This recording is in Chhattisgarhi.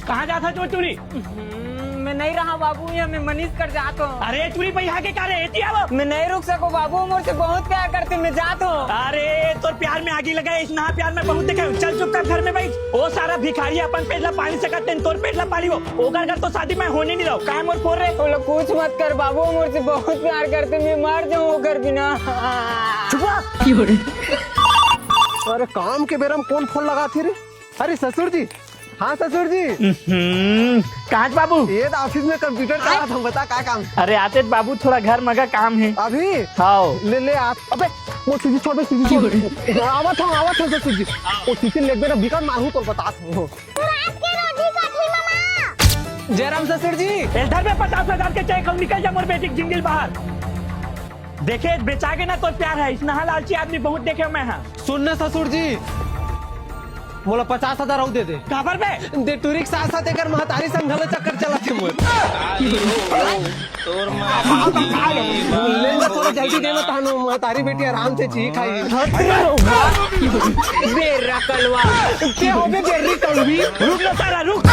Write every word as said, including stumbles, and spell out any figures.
कहाँ जात हस चोर टूरी? हम्म, मैं नहीं रहा बाबू, ये मैं मनीष कर जात हूँ। अरे टूरी भाई, यहाँ के का रे? एती आवा। मैं नहीं रुक सको बाबू, मोर से बहुत प्यार करते, मैं जात हूँ। अरे तोर प्यार में आगी लगाए, इतना प्यार मैं बहुत देखे हूँ। चल चुपचाप घर में बैठ। ओ सारा भिखारी अपन पेट ला पाली सकत नहीं, तोर पेट ला पाली वो। ओकर घर तो शादी मैं होने नहीं रहो। काहे मोर फोर रे? बोलो कुछ मत कर बाबू, मोर से बहुत प्यार करते, मैं मर जाऊँ ओकर बिना। चुप रह। अरे काम के बेरा में कौन फोन लगाथे रे? अरे ससुर जी। हाँ ससुर जी। हम्म, कहाँ बाबू? ये तो ऑफिस में कंप्यूटर चलात हूँ, बता का काम? अरे आते बाबू, थोड़ा घर मगा काम है। अभी? हाँ। ले ले आप। अबे वो सीधी छोड़ दे, सीधी छोड़। आवत हूँ, आवत हूँ ससुर जी। वो सीधी लेके ना बिकट मारू तो बतात हूँ। जयराम ससुर जी। इधर में पचास हजार के चेक हूँ, निकल जा मोर बेटी के जिंदगी ले बाहर। देखे, बेचा के ना तोर प्यार है, इतना लालची आदमी बहुत देखे मैं हाँ। सुन ना ससुर जी, मोला पचास हजार अउ दे दे। काबर बे? दे टूरी के साथ साथ एकर महतारी संग घलो चक्कर चलत हे मोर। ले ना, थोड़ा जल्दी दे ना, तानो महतारी बेटी आराम से जी खाई। बेर्रा कलवा। के होबे बेर्री कलवी? रुक ना सारा, रुक।